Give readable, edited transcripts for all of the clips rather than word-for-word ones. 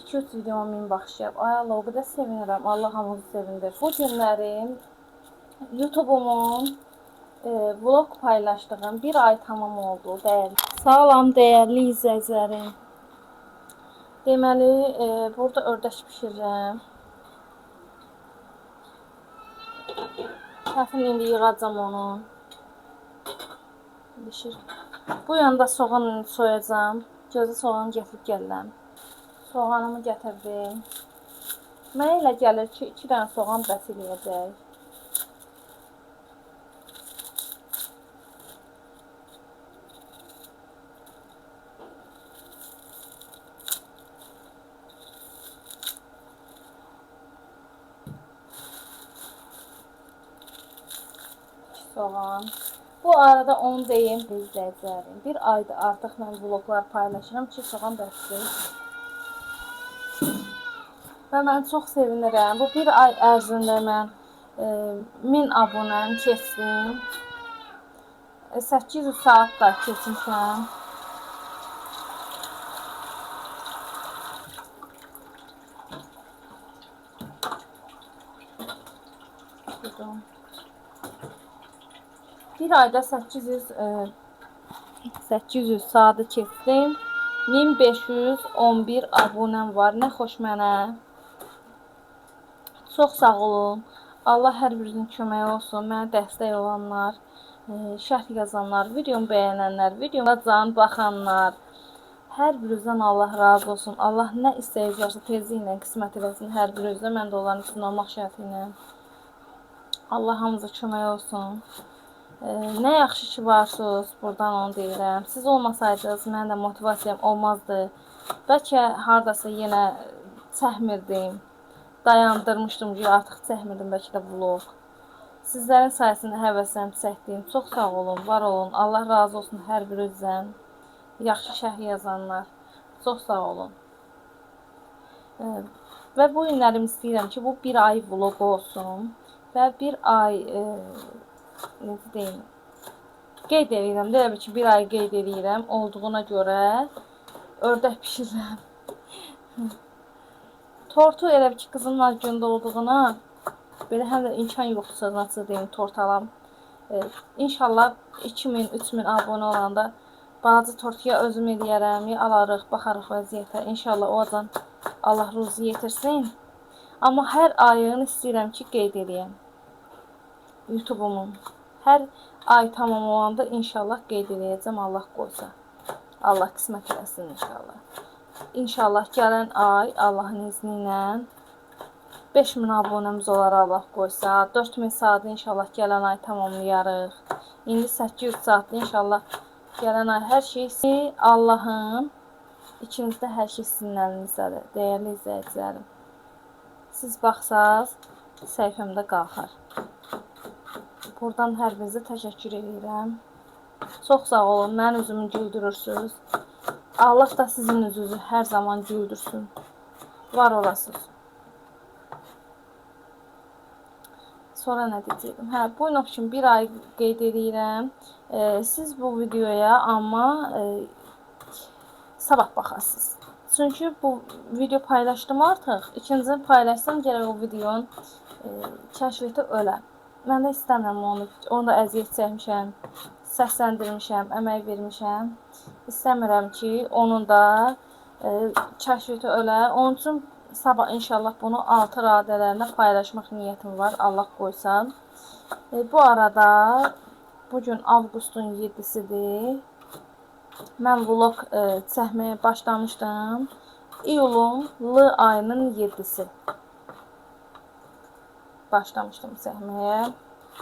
2-3 videoma 1000 baxış gəlib. Ay Allah, o qədər sevinirəm. Allah hamınızı sevindirsin. Bu günlərim YouTube-umun vlog paylaşdığım bir ay tamam oldu. Dəyərli. Salam dəyərli izləyicilərim. Deməli, burada ördək bişirirəm. Kəfin indi yığacam onu. Bişir. Bu yanda soğan soyacağam. Gözə soğan gətirib gəlirəm. Soğanımı gətirdim. Mənə elə gəlir ki, 2 dənə soğan bəs eləyəcək. Soğan. Bu arada onu deyim izləyicilərim. Bir aydır artıq mən vloglar paylaşıram ki, soğan bəsdir. Və mən çox sevinirəm. Bu bir ay ərzində mən 1000 abunəm keçdim. 800 saat da keçmişəm. Buyurun. Bir ayda 800 saatı keçdim. 1511 abunəm var. Nə xoş mənə. Çox sağ olun. Allah hər birinizin köməyi olsun. Mənə dəstək olanlar, şərh yazanlar, videomu bəyənənlər, videoma can baxanlar. Hər birinizdən Allah razı olsun. Allah nə istəyiniz varsa tezliklə qismət eləsin hər birinizə. Mən də onların içində olmaq şərti ilə. Allah hamımıza kömək olsun. Nə yaxşı ki varsınız, buradan onu deyirəm. Siz olmasaydınız, mənim də motivasiyam olmazdı. Bəlkə hardasa yenə çəkmirdim, dayandırmışdım ki, artıq çəkmirdim bəlkə də vlog. Sizlərin sayəsində həvəslənib çəkdim. Çox sağ olun, var olun. Allah razı olsun hər birinizdən. Yaxşı şərh yazanlar. Çox sağ olun. Və bu günlərim istəyirəm ki, bu bir ay vlog olsun. Və bir ay... necə deyim, qeyd edirəm, elə bil ki, bir ay qeyd edirəm olduğuna görə ördək bişirirəm. Tortu elə bil ki, qızımlar gündə olduğuna belə həm də imkan yoxdur, sözün açığı deyim, tort alam. İnşallah 2000, 3000 abunə olanda balaca tort ya özüm eləyərəm, ya alarıq, baxarıq vəziyyətə. İnşallah o acan Allah ruzi yetirsin. Amma hər ayını istəyirəm ki, qeyd eləyəm YouTube-umun. Hər ay tamam olanda inşallah qeyd eləyəcəm, Allah qoysa. Allah qismət eləsin inşallah. İnşallah gələn ay Allahın izni ilə 5000 abunəmiz olar Allah qoysa. 4000 saatı inşallah gələn ay tamamlayarıq. İndi 800 saatı inşallah gələn ay hər şey Allahın, ikinizdə hər şey sizin əlinizdədir, dəyərli izləyicilərim. Siz baxsaz səhifəmdə qalxar. Buradan hər birinizə təşəkkür edirəm. Çox sağ olun, mənim üzümü güldürürsünüz. Allah da sizin üzünüzü hər zaman güldürsün. Var olasınız. Sonra nə deyəcəkdim? Hə, bu üçün bir ay qeyd edirəm. Siz bu videoya amma sabah baxarsınız. Çünki bu video paylaşdım artıq. İkincisini paylaşsam gərək o videonun kəşfiyyəti ölə. Mən də istəmirəm onu. Onu da əziyyət çəkmişəm, səsləndirmişəm, əmək vermişəm. İstəmirəm ki, onun da kəşfiyyəti ölə. Onun üçün sabah inşallah bunu 6 radələrində paylaşmaq niyyətim var, Allah qoysa. Bu arada bugün avqustun 7-sidir. Mən vlog çəkməyə başlamışdım. İyulun L ayının 7-si başlamışdım çəkməyə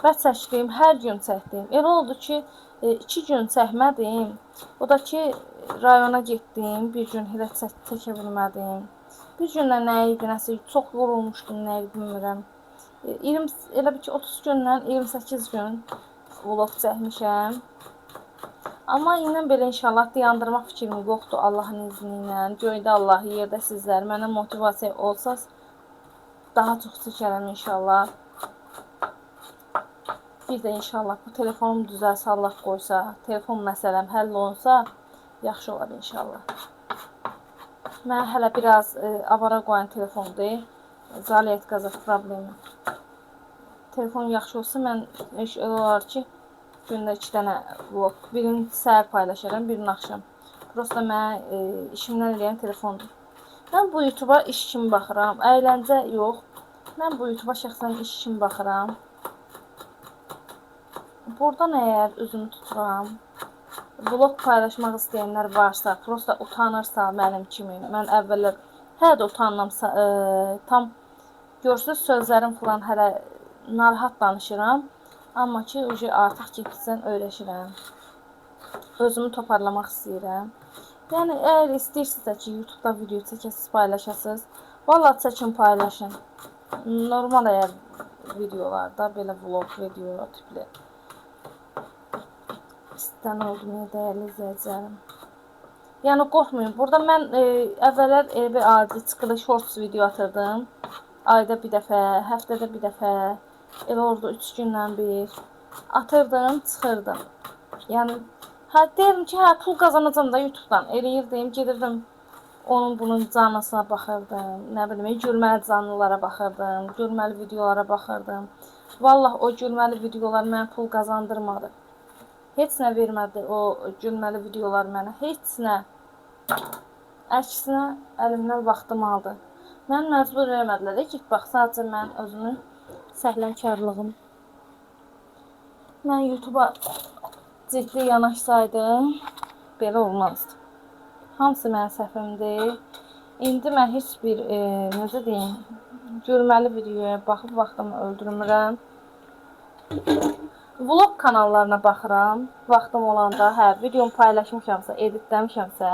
və çəkdim, hər gün çəkdim. Elə oldu ki, 2 gün çəkmədim. O da ki, rayona getdim, bir gün elə çəkə bilmədim. Bir gün də nə idi, nəsə çox yorulmuşdum, nə idi bilmirəm. Elə bil ki, 30 gündən 28 gün vlog çəkmişəm. Amma indən belə inşallah dayandırmaq fikrim yoxdur Allahın izni ilə. Göydə Allah, yerdə sizlər mənə motivasiya olsaz daha çox çəkərəm inşallah. Bir də inşallah bu telefonum düzəlsə, Allah qoysa, telefon məsələm həll olunsa, yaxşı olar inşallah. Mənə hələ biraz avara qoyan telefondur. Zaliyət qazaq problemi. Telefon yaxşı olsa mən heç elə olar ki, gündə 2 dənə vlog. Birini səhər paylaşaram, birini axşam. Prosta mənə işimdən eləyən telefondur. Mən bu YouTube'a iş kimi baxıram. Əyləncə yox. Mən bu YouTube'a şəxsən iş kimi baxıram. Buradan əgər üzümü tuturam, vlog paylaşmaq istəyənlər varsa, prosta utanırsa mənim kimi, mən əvvəllər hələ də utanıram, tam görürsünüz sözlərim falan hələ narahat danışıram. Amma ki, artıq getdikcə öyrəşirəm. Özümü toparlamaq istəyirəm. Yəni, əgər istəyirsinizsə ki, YouTube'da video çəkəsiniz, paylaşasınız, vallah çəkin, paylaşın. Normal əgər videolarda, belə vlog video tipli. İstən oldum, dəyərli izləyicilərim. Yəni, qorxmayın. Burada mən əvvəllər elə bir adi çıxılı shorts video atırdım. Ayda bir dəfə, həftədə bir dəfə, elə orada 3 gündən bir atırdım, çıxırdım. Yəni, hə, deyirdim ki, hə, pul qazanacam da YouTube'dan. Eləyirdim, gedirdim onun bunun canlısına baxırdım. Nə bilim, gülməli canlılara baxırdım, gülməli videolara baxırdım. Vallah o gülməli videolar mənə pul qazandırmadı. Heç nə vermədi o gülməli videolar mənə. Heç nə. Əksinə əlimdən vaxtımı aldı. Mən məcbur eləmədilər. Get bax, sadəcə mən özümün səhlənkarlığım. Mən YouTube'a ciddi yanaşsaydım, belə olmazdı. Hamısı mənim səhvimdir. İndi mən heç bir, necə deyim, gülməli videoya baxıb vaxtımı öldürmürəm. Vlog kanallarına baxıram. Vaxtım olanda, hə, videomu paylaşmışamsa, editləmişəmsə,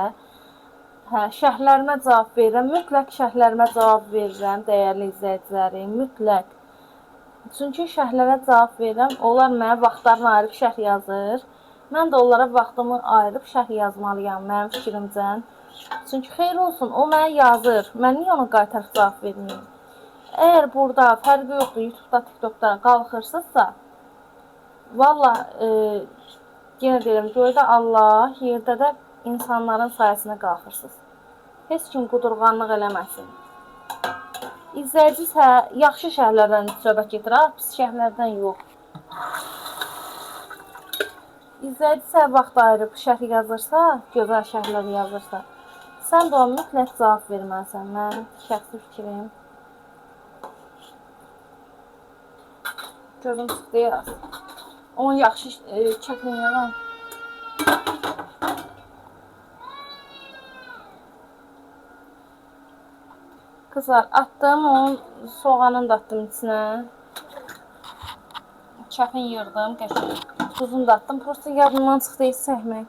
hə, şərhlərimə cavab verirəm. Mütləq şərhlərimə cavab verirəm, dəyərli izləyicilərim, mütləq. Çünki şərhlərə cavab verirəm, onlar mənə vaxtlarını ayırıb şərh yazır. Mən də onlara vaxtımı ayırıb şərh yazmalıyam, mənim fikrimcə. Çünki xeyir olsun, o mənə yazır. Mən niyə ona qaytarıb cavab verməyim? Əgər burada fərqi yoxdur, YouTube'da, TikTok'da qalxırsınızsa, vallah, yenə deyirəm, göydə Allah, yerdə də insanların sayəsində qalxırsınız. Heç kim qudurğanlıq eləməsin. İzləyici yaxşı şərhlərdən söhbət getir, ha, pis şərhlərdən yox. İzləyici vaxt ayırıb şərh yazırsa, gözəl şərhlər yazırsa, sən də ona mütləq cavab verməlisən. Mənim şəxsi fikrim. Gözüm çıxdı yaz. Onu yaxşı çəkin yalan. Qızlar, attım, onun soğanını da attım içinə. Çəkin yığdım, qəşəng. Tuzunu da attım. Prosta yadımdan çıxdı heç çəkmək.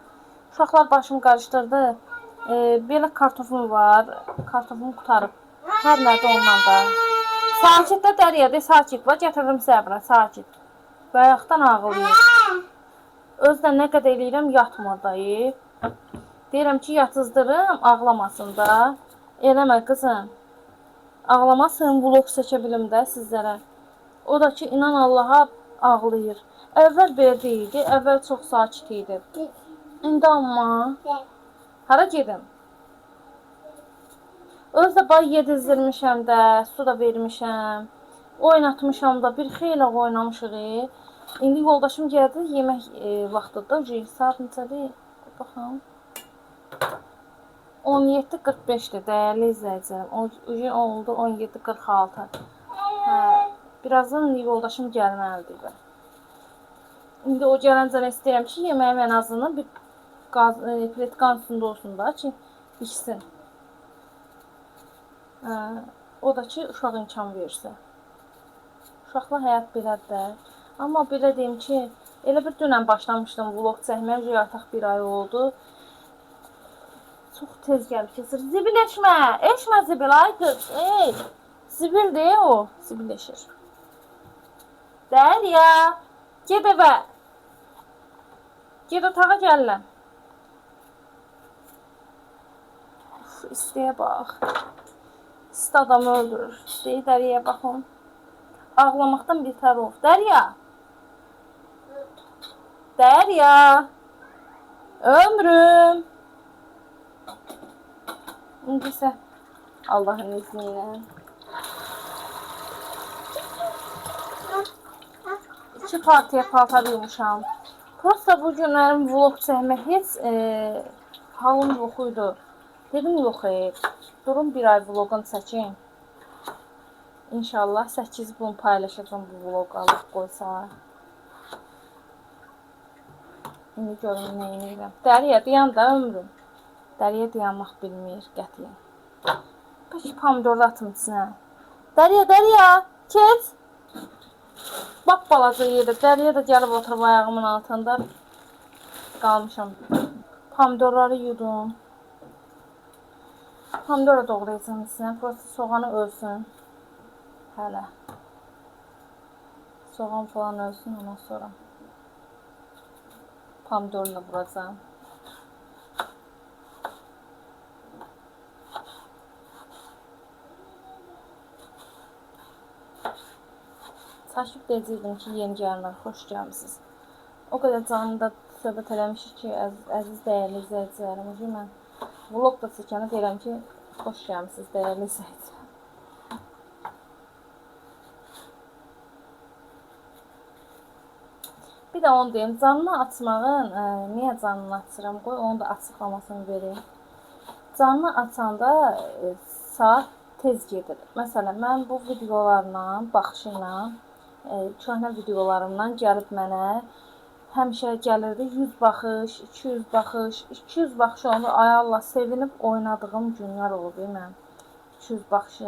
Uşaqlar başımı qarışdırdı. Belə kartofum var. Kartofum qurtarıb. Hər nədir ondan da. Sakit də Dərya, de sakit. Bax, gətirdim sizə bura, sakit. Bayaqdan ağlayır. Özü də nə qədər eləyirəm, yatmır dayı. Deyirəm ki, yatızdırım, ağlamasın da. Eləmə qızım. Ağlamasın, vlog çəkə bilim də sizlərə. O da ki, inan Allaha ağlayır. Əvvəl belə deyildi, əvvəl çox sakit idi. İndi amma hara gedim? Özü də bay yedizdirmişəm də, su da vermişəm. Oynatmışam da, bir xeyli oynamışıq. İndi yoldaşım gəldi, yemək vaxtıdır. Saat neçədir? Baxım. 17:45-dir, dəyərli izləyicilərim. Oldu 17:46. Hə, birazdan yoldaşım gəlməlidir. İndi o gələncə istəyirəm ki, yeməyim ən azından bir qaz, pletkanın üstündə olsun da ki, bişsin. O da ki, uşaq imkan verirsə. Uşaqla həyat belədir də. Amma belə deyim ki, elə bir dünən başlamışdım vlog çəkməyə, artıq bir ay oldu. Çox tez gəlib keçir. Zibil eşmə, eşmə zibil, ay qız, ey. Zibildir o, zibilləşir. Dərya, get evə. Get otağa gəlirəm. Uf, istiyə bax. İsti adamı öldürür. Deyir, Dəryaya baxın. Ağlamaqdan betər olub. Dərya. Dərya. Ömrüm. İndi isə Allahın izni ilə 2 partiya paltar yumuşam. Prosta bu günlərim vlog çəkmək heç halım yox idi. Dedim yox, durum bir ay vlogun çəkim. İnşallah 8 bunu paylaşacağım bu vlogu Allah qoysa. İndi görüm nə edirəm. Dəriyə dayan da ömrüm. Dəriyə dayanmaq bilmir qətiyyən. Peki pomidor da atım içinə. Dəriyə, Dəriyə, keç. Bak balaca yerdə. Dəriyə də gəlib oturub ayağımın altında qalmışam. Pomidorları yudum. Pomidor da doğrayacağım içinə. Prosta soğanı ölsün. Hələ. Soğan falan ölsün ondan sonra pomidorla da vuracağım. Çaşıb deyəcəkdim ki, yeni gələnlər, xoş gəlmisiniz. O qədər canlı da söhbət eləmişik ki, əziz dəyərli izləyicilərim. Mən vlog da çəkəndə deyirəm ki, xoş gəlmisiniz dəyərli izləyicilər. Bir də onu deyim, canlı açmağın, niyə canlı açıram, qoy onun da açıqlamasını verim. Canlı açanda saat tez gedir. Məsələn, mən bu videolarla, baxışı ilə, köhnə videolarımdan gəlib mənə həmişə gəlirdi 100 baxış, 200 baxış, 200 baxış olanda ay Allah sevinib oynadığım günlər olub mən. 200 baxışı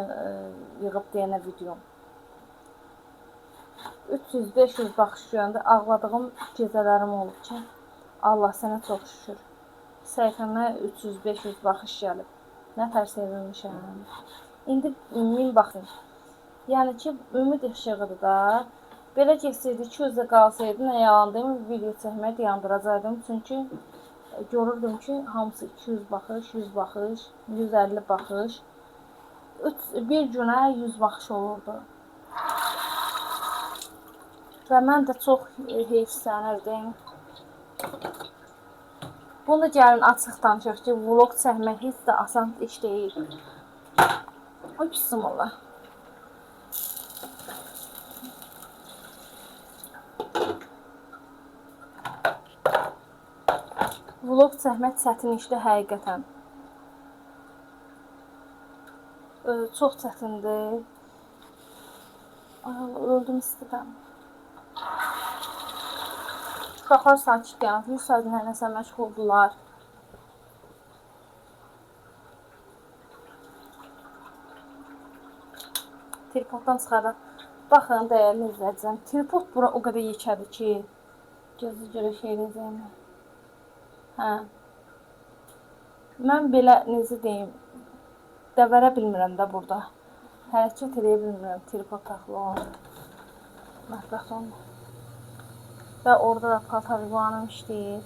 yığıb deyənə videom. 300-500 baxış görəndə ağladığım gecələrim olub ki, Allah sənə çox şükür. Səhifəmə 300-500 baxış gəlib. Nə tər sevinmişəm. İndi 1000 baxın. Yəni ki, ümid işığıdır da. Belə getseydi, 200-də qalsaydı, nə yalan deyim, video çəkməyi dayandıracaqdım. Çünki görürdüm ki, hamısı 200 baxış, 100 baxış, 150 baxış. Bir günə 100 baxış olurdu. Və mən də çox heyfslənirdim. Bunu da gəlin açıq danışaq ki, vlog çəkmək heç də asan iş deyil. Ay bismillah. Vlog çəkmək çətin işdir həqiqətən. Çox çətindir. Ay Allah, öldüm istidən. Uşaqlar sakit dayanıb, 100 saat nəsə məşğuldurlar. Tripoddan çıxaraq. Baxın, dəyərli izləyicilər, tripod bura o qədər yekədir ki, gözü görə şey eləyəcəyim. Hə. Mən belə, necə deyim, dəvərə bilmirəm də burada. Hərəkət eləyə bilmirəm tripod taxılı olan. Mətbəxdə olma. Və orada da paltar yuvanım işləyir.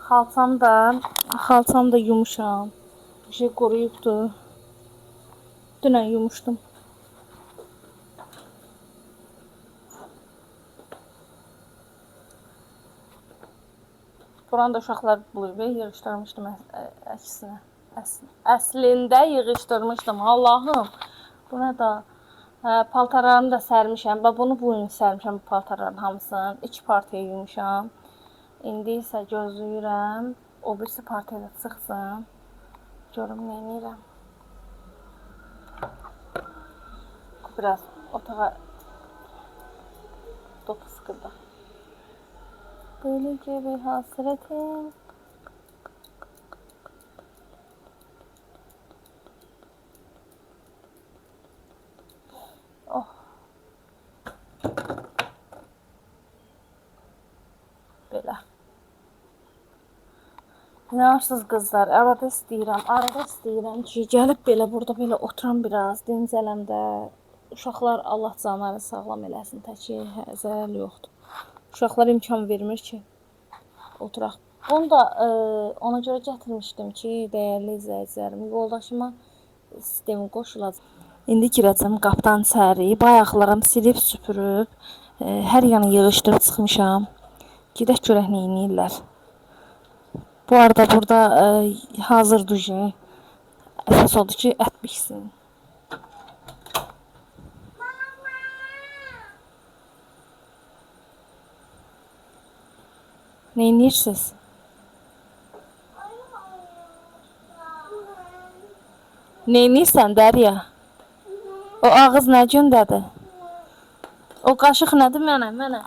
Xalçam da yumuşam. Bir şey qoruyubdur. Dünən yumuşdum. Buranı da uşaqlar bulayıb, yığışdırmışdım əksinə. Əslində yığışdırmışdım. Allahım, bu nə da? Hə, paltarlarımı da sərmişəm. Bax, bunu bu gün sərmişəm, bu paltarların hamısını. 2 partiya yumuşam. İndi isə gözləyirəm. O birisi partiya da çıxsın. Görüm nə edirəm. Biraz otağa topu sıxırdı. Böyle gibi hasretim. Oh. Belə. İnanırsınız qızlar, arada istəyirəm ki, gəlib belə burada belə oturam biraz, dincələm də. Uşaqlar Allah canları sağlam eləsin, təki zərərli yoxdur. Uşaqlar imkan vermir ki, oturaq. Bunu da ona görə gətirmişdim ki, dəyərli izləyicilərim, yoldaşıma sistemi qoşulacaq. İndi girəcəm qapıdan içəri, bayaqlarım silib süpürüb, Hər yanı yığışdırıb çıxmışam. Gedək görək nə eləyirlər. Bu arada burada hazır duje. Əsas odur ki, ət bişsin. Nə edirsiniz? Nə edirsən Dərya? O ağız nə gündədir? O qaşıq nədir mənə, mənə?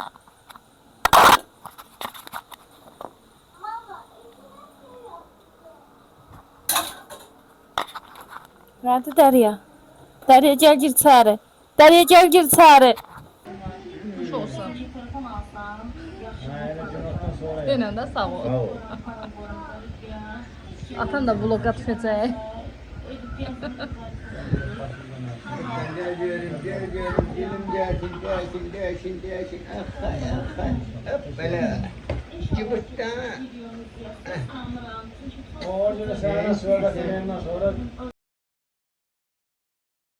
Nədir Dərya? Dərya gəl gir içəri. Dərya gəl gir içəri. Xoş olsun. Denən də sağ ol. Sağ ol. Atan da vloqa düşəcək. Gel diyorum, gel diyorum, dilim gelsin, gelsin, gelsin, gelsin. Ah hay, ah hay. Hop böyle. Cıbırtta. Orada da sağdan sonra, yemeğinden sonra